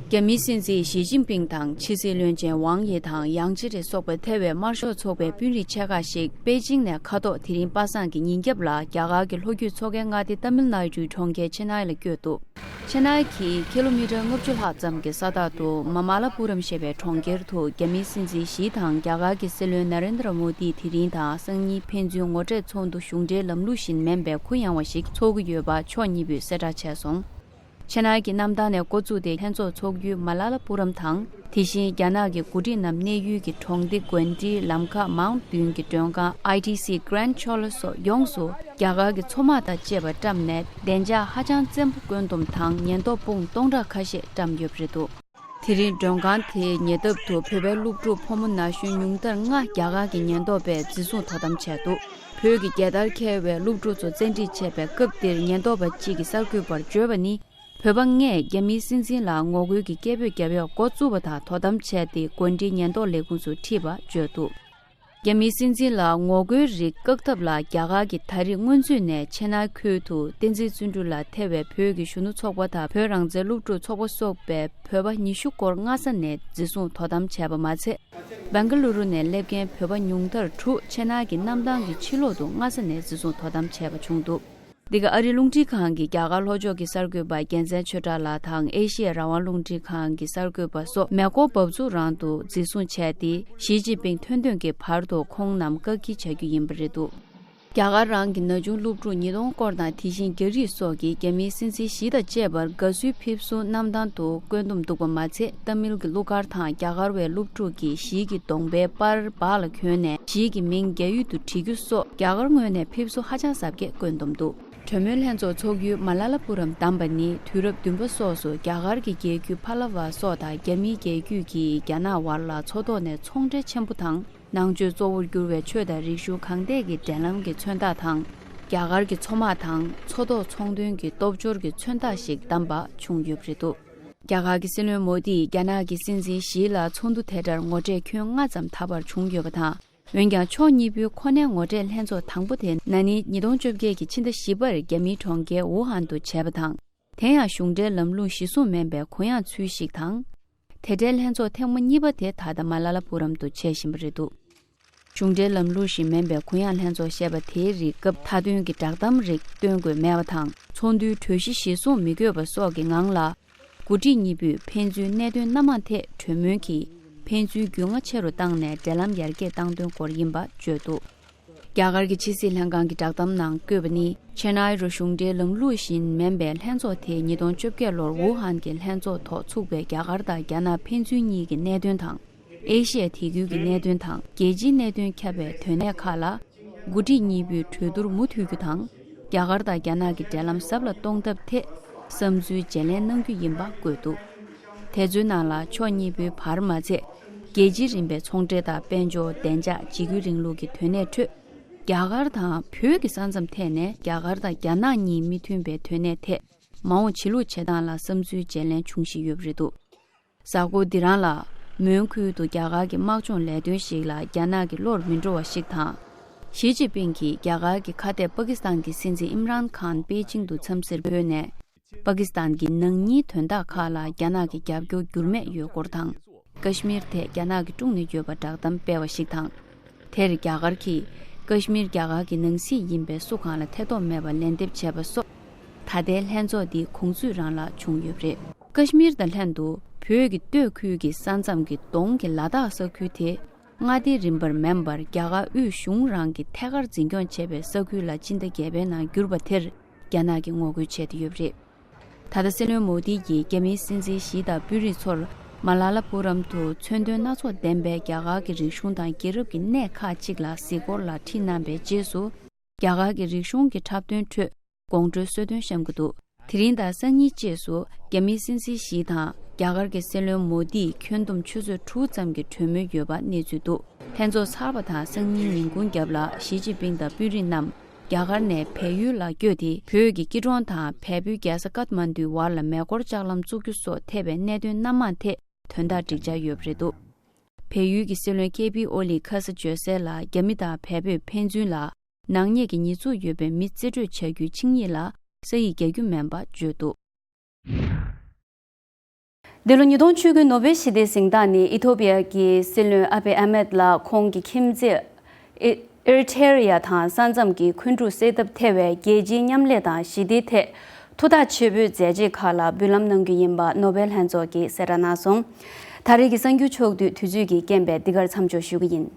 རྒྱ་མིའི་སྲིད་འཛིན་ཞི་ཅིན་ཕིང་དང་ཕྱི་སྲིད་བློན་ཆེན་ཝང་ཡི་དང་ཡང་ཅི་རེ་སོགས་པ་ཐེ་བའི་དམར་ཤོག་ཚོགས་པའི་དཔོན་རིགས་ཆེ་ཁག་ཞིག་པེ་ཅིང་ནས་མཁའ་ཐོག་དེ་རིང་པ་སངས་ཀྱི་ཉིན་རྒྱབ་ལ་རྒྱ་གར་གྱི་ལྷོ་རྒྱུད་མཚོ་ཁའི་མངའ་སྡེ་ཏ་མིལ་ན་ཌུའི་གྲོང་ཁྱེར་ཆེ་ནའི་ལ་བསྐྱོད་འདུག་ཆེ་ནའི་གི་ཁི་ལོ་མི་ཊར་ལྔ་བཅུ་ལྷག་ཙམ་གྱི་ས་ཐག་ཏུ་མ་མ་ལ་པུ་རམ་ཞེས་པའི་གྲོང་ཁྱེར་དུ་རྒྱ་མིའི་སྲིད་འཛིན་ཞི་དང་རྒྱ་གར་གྱི་སྲིད་བློན་ན་རེན་དྲ་མོ་དི་དེ་རིང་དང་སང་ཉིན་ཕན་ཚུན་ངོ་འཕྲད་ཚོགས་འདུ་གཞུང་འབྲེལ་ལམ་ལུགས་བཞིན་མིན་པའི་གུ་ཡངས་པ་ཞིག་འཚོགས་ཀྱི་ཡོད་པ་ཕྱོགས་གཉིས་པོས་གསལ་བསྒྲགས་བྱས་སོང་། ཆེ་ནའི་གི་གནམ་ཐང་ནས་འགོ་བཙུགས་ཏེ་ལྷན་ཚོགས་འཚོགས་རྒྱུའི་མ་ལ་ལ་པུ་རམ་དང་། དེ་བཞིན་རྒྱ་ནག་གི་འགོ་ཁྲིད་རྣམས་གནས་ཡུལ་གྱི་གྲོང་སྡེ་གོན་ཏྲིའི་ལམ་ཁ་མའོན་ཏུན་གྱི་མགྲོན་ཁང་ཨའི་ཊི་སི་Grand Challenge སོགས་ཡོངས་སུ་རྒྱ་གར་གྱི་མཚོ་དམག་དང་བཅས་པ་བཀྲམ་ནས་བདེ་འཇགས་ཧ་ཅང་བཙན་པོ་བཀོད་འདོམས་དང་ཉེན་རྟོག་དཔུང་སྟོང་ཕྲག་ཁ་ཤས་བཀྲམ་ཡོད་པ་རེད་འདུག་དེ་རིང་མགྲོན་ཁང་དེའི་ཉེ་འདབས་དུ་བོད་པའི་སློབ་ཕྲུག་ཕོ་མོ་ན་གཞོན་ཉུང་མཐར་ལྔ་རྒྱ་གར་གྱི་ཉེན་རྟོག་པས་འཛིན་བཟུང་དོ་དམ་བྱས་འདུག་བོད་ཀྱི་རྒྱལ་དར་འཁྱེར་བའི་སློབ་ཕྲུག་ཚོ་བཙན་ཁྲིད་བྱས་པའི་སྐབས་དེར་ཉེན་རྟོག་པ་གཅིག་གིས་གསར་འགོད་པར་བརྗོད་པ་ནི། བོད་པ་ལྔས་རྒྱ་མིའི་སྲིད་འཛིན་ལ་ངོ་རྒོལ་གྱི་སྐད་འབོད་བརྒྱབ་ཡག་འགོ་བཙུགས་པ་དང་དོ་དམ་བྱས་ཏེ་གོན་ཏྲིའི་ཉེན་རྟོག་ལས་ཁུངས་སུ་ཁྲིད་པ་བརྗོད་འདུག་རྒྱ་མིའི་སྲིད་འཛིན་ལ་ངོ་རྒོལ་རིགས་བཀག་ཐབས་ལ་རྒྱ་གར་གྱིས་ད་རེས་སྔོན་ཚུད་ནས་ཆེ་ནའི་ཁུལ་དུ་བསྟན་འཛིན་བརྩོན་འགྲུས་ལ་ཐེ་བའི་བོད་ཀྱི་གཞོན་ནུ་ཚོགས་པ་དང་བོད་རང་བཙན་སློབ་ཕྲུག་ཚོགས་པ་སོགས་པའི་བོད་པ་ཉི་ཤུ་སྐོར་སྔ་ས་ནས་འཛིན་བཟུང་དོ་དམ་བྱས་པ་མ་ཚད། བེང་ག་ལུ་རུ་ནས་སླེབས་མཁན་བོད་པ་ཉུང་མཐར་དྲུག་ཆེ་ནའི་གི་གནམ་ཐང་གི་ཕྱི་ལོག་ཏུ་སྔ་ས་ནས་འཛིན་བཟུང་དོ་དམ་བྱས་པ་བྱུང་འདུག་འདི་ག་ཨ་རིའི་རླུང་འཕྲིན་ཁང་གི་རྒྱ་གར་ལྷོ་ཕྱོགས་ཀྱི་གསར་འགོད་པ་རྒྱལ་མཚན་ཆོས་གྲགས་ལགས་དང་ཨེ་ཤི་ཡ་རང་དབང་རླུང་འཕྲིན་ཁང་གི་གསར་འགོད་པ་སོགས་མེ་འཁོར་འབབ་ཚུགས་རང་དུ་འཛིན་བཟུང་བྱས་ཏེ། ཞི་ཅིན་ཕིང་ཐོན་དོན་གྱི་བར་དུ་ཁོང་རྣམས་བཀག་སྐྱིལ་བྱ་རྒྱུ་ཡིན་པ་རེད་འདུག་རྒྱ་གར་རང་གི་ན་ཆུང་སློབ་ཕྲུག་ཉིས་སྟོང་སྐོར་དང་དེ་བཞིན་རྒྱ་རིགས་སོགས་ཀྱིས་རྒྱ་མིའི་སྲིད་འཛིན་ཞི་དང་བཅས་པར་དགའ་བསུའི་ཕེབས་བསུ་གནམ་ཐང་དུ་བཀོད་འདོམས་འདུག་པ་མ་ཚད། ཏ་མིལ་གྱི་གླུ་གར་དང་རྒྱ་གར་བའི་སློབ་ཕྲུག་གིས་ཞི་གི་གདོང་པའི་པར་སྦག་ལ་གྱོན་ནས་ཞི་གི་མིང་རྒྱ་ཡིག་ཏུ་བྲིས་རྒྱུ་སོགས་རྒྱ་གར་ངོས་ནས་ཕེབས་བསུ་ཧ་ཅང་གཟབ་རྒྱས་བཀོད་འདོམས་འདུག་གྲོས་མོལ་ལྷན་ཚོགས་འཚོགས་ཡུལ་མ་ལ་ལ་པུ་རམ་བདམས་པ་ནི་དུས་རབས་བདུན་པ་སོགས་སུ་རྒྱ་གར་གྱི་རྒྱལ་རྒྱུད་ཕ་ལ་ཝ་སོགས་དང་རྒྱ་མིའི་རྒྱལ་རྒྱུད་ཀྱིî་རྒྱ་ནག་དབར་ལ་མཚོ་ཐོག་ནས་ཚོང་འབྲེལ་ཆེན་པོ་དང་། ནང་ཆོས་གཙོ་བོར་གྱུར་བའི་ཆོས་དང་རིག་གཞུང་གང་ཐད་ཀྱི་འབྲེལ་ལམ་གྱི་མཚོན་རྟགས་དང་། རྒྱ་གར་གྱི་མཚོ་དམག་དང་མཚོ་ཐོག་ཚོང་དོན་གྱི་སྟོབས་འབྱོར་གྱི་མཚོན་རྟགས་ཤིག་བདམས་པ་བྱུང་ཡོད་པ་རེད་འདུག་རྒྱ་གར་གྱི་སྲིད་བློན་མོ་དིས་རྒྱ་ནག་གི་སྲིད་འཛིན་ཞི་ལ་ཚོགས་འདུ་དེ་འདྲར་ངོ་འཕྲད་ཁྱོན་ལྔ་ཙམ་ད་བར་བྱུང་ཡོད་པ་དང་། འོན་ཀྱང་ཕྱོགས་གཉིས་པོའི་ཁོ་ནའི་ངོ་འཕྲད་ལྷན་ཚོགས་དང་པོ་དེ་ན་ནིང་ཉིས་སྟོང་བཅོ་བརྒྱད་ཀྱི་ཕྱི་ཟླ་བཞི་པར་རྒྱ་མིའི་གྲོང་ཁྱེར་ཝུ་ཧན་དུ་བྱས་པ་དང་། དེ་ཡང་གཞུང་འབྲེལ་ལམ་ལུགས་གཞི་བཟུང་མིན་པའི་གུ་ཡངས་ཚུལ་ཞིག་དང་། དེ་འབྲེལ་ལྷན་ཚོགས་ཐེངས་མ་གཉིས་པ་དེ་ད་ལྟ་མ་ལ་ལ་པུ་རམ་དུ་བྱེད་བཞིན་པ་རེད་འདུག་གཞུང་འབྲེལ་ལམ་ལུགས་བཞིན་མིན་པའི་གུ་ཡངས་ལྷན་ཚོགས་ཞེས་པ་དེའི་རིགས་སྐབས་མཐའ་དོན་གྱི་བསྒྲགས་གཏམ་རིགས་སྟོན་དགོས་མེད་པ་དང་། ཚོགས་འདུའི་གྲོས་གཞི་གཞིར་བཟུང་མི་དགོས་པ་སོགས་ཀྱི་ངང་ལ། འགོ་ཁྲིད་གཉིས་པོས་ཕན་ཚུན་གནད་དོན་སྣ་མང་ཐད་གྲོས་མོལ་གྱིས་ཕན་ཚུན་རྒྱུས་མངའ་ཆེ་རུ་བཏང་ནས་འབྲེལ་ལམ་ཡར་རྒྱས་བཏང་དོན་སྐོར་ཡིན་པ་བརྗོད་འདུག་རྒྱ་གར་གྱི་ཕྱི་སྲིད་ལྷན་ཁང་གི་བསྒྲགས་གཏམ་ནང་བཀོད་པ་ནི། ཆེ་ནའི་རུ་གཞུང་འབྲེལ་ལམ་ལུགས་བཞིན་མིན་པའི་ལྷན་ཚོགས་དེ་ཉིས་སྟོང་བཅོ་བརྒྱད་ལོར་ཝུ་ཧན་གྱི་ལྷན་ཚོགས་ཐོག་ཚུགས་པའི་རྒྱ་གར་དང་རྒྱ་ནག་ཕན་ཚུན་གཉིས་ཀྱི་གནད་དོན་དང་། ཨེ་ཤི་ཡ་དེ་ཁུལ་གྱི་གནད་དོན་དང་། རྒྱལ་སྤྱིའི་གནད་དོན་ཁྱབ་པའི་དོན་གནད་ཁག་ལ། འགོ་ཁྲིད་གཉིས་པོས་གྲོས་བསྡུར་མུ་མཐུད་རྒྱུ་དང་། རྒྱ་གར་དང་རྒྱ་ནག་གི་འབྲེལ་ལམ་ཟབ་ལ་གཏོང་ཐབས་ཐད་བསམ་ཚུལ་བརྗེ་ལེན་གནང་རྒྱུ་ཡིན་པ་བཀོད་འདུག་དེ་ཚོའི་ནང་ལ་ཕྱོགས་གཉིས་པོའི་བར་མ་ཚད། རྒྱལ་སྤྱི་རིམ་པའི་ཚོང་འབྲེལ་དང་། དཔལ་འབྱོར། བདེ་འཇགས། འཇིགས་སྐུལ་རིང་ལུགས་ཀྱི་དོན་གནད་ཁྲོད། རྒྱ་གར་དང་བོད་ཀྱི་ས་མཚམས་ཐད་ནས་རྒྱ་གར་དང་རྒྱ་ནག་གཉིས་མི་མཐུན་པའི་དོན་གནད་ཐད། མ་འོངས་བྱེད་ལུགས་བྱེད་སྟངས་ལ་བསམ་ཚུལ་བརྗེ་ལེན་འབྱུང་བཞིན་ཡོད་པ་རེད་འདུག་གཟའ་འཁོར་འདི་རང་ལ། མོན་ཁུལ་དུ་རྒྱ་གར་གྱི་དམག་སྦྱོང་ལས་དོན་ཞིག་ལ་རྒྱ་ནག་གི་བློར་མི་འགྲོ་བ་ཞིག་དང་། ཞི་ཅིན་ཕིང་གིས་རྒྱ་གར་གྱི་ཁ་གཏད་པ་ཀི་སི་ཐན་གྱི་སྲིད་འཛིན་ཨིམ་རཱན་ཁཱན་པེ་ཅིང་དུ་འཚམས་གཟིགས་ཕེབས་ནས། པ་ཀི་སི་ཐན་གྱི་ནང་མིའི་དོན་དག་ཁག་ལ་རྒྱ་ནག་གི་རྒྱབ་སྐྱོར་འགྱུར་མེད་ཡོད་སྐོར་དང་། ཀ་ཤི་མིར་ཐད་རྒྱ་ནག་གིས་དཀྲུགས་ནས་ཡོད་པ་བསྒྲགས་གཏམ་སྤེལ་བ་ཞིག་དང་། དེར་རྒྱ་གར་གྱིས། ཀ་ཤི་མིར་རྒྱ་གར་གྱི་ནང་སྲིད་ཡིན་པས་སུ་གང་ལ་ཐེ་གཏོགས་མེད་པར་ལན་འདེབས་བྱས་པ་སོགས། ད་ལྟའི་ལྷན་ཚོགས་འདི་གོང་ཚུད་རང་ལ་བྱུང་ཡོད་པ་རེད། ཀ་ཤི་མིར་དང་ལྷན་དུ་བོད་ཀྱི་སྟོད་ཁུལ་གྱི་ས་མཚམས་ཀྱི་གདོང་གི་ལ་དྭགས་ས་ཁུལ་དེ། མངའ་སྡེའི་རིམ་པར་མིན་པར་རྒྱ་གར་དབུས་གཞུང་རང་གིས་ཐད་ཀར་འཛིན་སྐྱོང་བྱེད་པའི་ས་ཁུལ་ལ་སྤྱི་ཟླ་བརྒྱད་པའི་ནང་བསྒྱུར་བ་དེར་རྒྱ་ནག་གིས་ངོ་རྒོལ་བྱས་ཏེ་ཡོད་པ་རེད། ད་ལྟ་སྲིད་བློན་མོ་དི་ཡིས་རྒྱ་མིའི་སྲིད་འཛིན་ཞི་དང་དཔོན་རིགས་ཚོར་མ་ལ་ལ་པུ་རམ་དུ་མཚོན་དོན་སྣ་ཚོགས་ལྡན་པའི་རྒྱ་གར་གྱི་རིག་གཞུང་དང་རྒྱལ་རབས་ཀྱི་གནས་ཁག་ཅིག་ལ་གཟིགས་སྐོར་ལ་ཁྲིད་གནང་བའི་རྗེས་སུ། རྒྱ་གར་གྱི་རིག་གཞུང་གི་འཁྲབ་སྟོན་ཁྲོད་དགོང་དྲོའི་གསོལ་སྟོན་བཤམས་ཀྱི་འདུག་དེ་རིང་དང་སང་ཉིན་བཅས་སུ་རྒྱ་མིའི་སྲིད་འཛིན་ཞི་དང་ རྒྱ་གར་གྱི་སྲིད་བློན་མོ་དིས་ཁྱོན་བསྡོམས་ཆུ་ཚོད་དྲུག་ཙམ་གྱི་གྲོས་མོལ་ཡོད་པ་གནས་ཚུལ་འདུག་ལྷན་ཚོགས་ཚར་བ་དང་སང་ཉིན་ཉིན་གུང་རྒྱབ་ལ་ཞི་ཅིན་ཕིང་དང་དཔོན་རིགས་རྣམས་རྒྱ་གར་ནས་བལ་ཡུལ་ལ་བསྐྱོད་དེ། བོད་ཀྱི་སྐྱིད་གྲོང་དང་བལ་པོའི་རྒྱལ་ས་ཀཏ་མན་ཌུའི་བར་ལ་མེ་འཁོར་ལྕགས་ལམ་བཙུགས་རྒྱུ་སོགས་ཐེ་བའི་གནད་དོན་སྣ་མང་ཐད་དོན་དག་སྒྲིག་འཆར་ཡོད་པ་རེད་འདུག་བལ་ཡུལ་གྱི་སྲིད་བློན་ཀེ་པི་ཨོ་ལིས་ཁ་ས་བརྗོད་གསལ་ལ། རྒྱ་མི་དང་བལ་པོས་ཕན་ཚུན་ལ་ནག་ཉེས་ཀྱི་ཉེས་འཛུགས་ཡོད་པའི་མི་རྩིས་སྤྲོད་བྱ་རྒྱུའི་ཆིངས་ཡིག་ལ་ས་ཡིག་རྒྱག་རྒྱུ་མིན་པ་བརྗོད་འདུག་འདི་ལོ་ཉིས་སྟོང་བཅུ་དགུ་ནོ་བེལ་ཞི་བདེའི་གཟེངས་རྟགས་ནི་ཨི་ཐོ་པི་ཡ་གི་སྲིད་བློན་ཨ་བྷེ་ཨ་མེད་ལ་ཁོང་གི་ཁྱིམ་མཚེས་ཨེ་ཨེ་རི་ཐེ་རི་ཡ་དང་ས་མཚམས་ཀྱི་འཁོན་འཁྲུག་སེལ་ཐབས་ཐེ་བའི་རྒྱལ་སྤྱིའི་མཉམ་ལས་དང་ཞི་བདེའི་ཐད་ཐུགས་ཐག་ཆོད་པོའི་མཛད་རྗེས་ཁག་ལ་འབུལ་ལམ་གནང་རྒྱུ་ཡིན་པ་ནོ་བེལ་ལྷན་ཚོགས་ཀྱིས་གསལ་བསྒྲགས་གནང་སོང་། ད་རེས་ཀྱི་གསར་འགྱུར་ཕྱོགས་བསྡུས་དུས་ཚོད་ཀྱི་རྐྱེན་པས་འདི་གར་མཚམས་འཇོག་ཞུ་གི་ཡིན།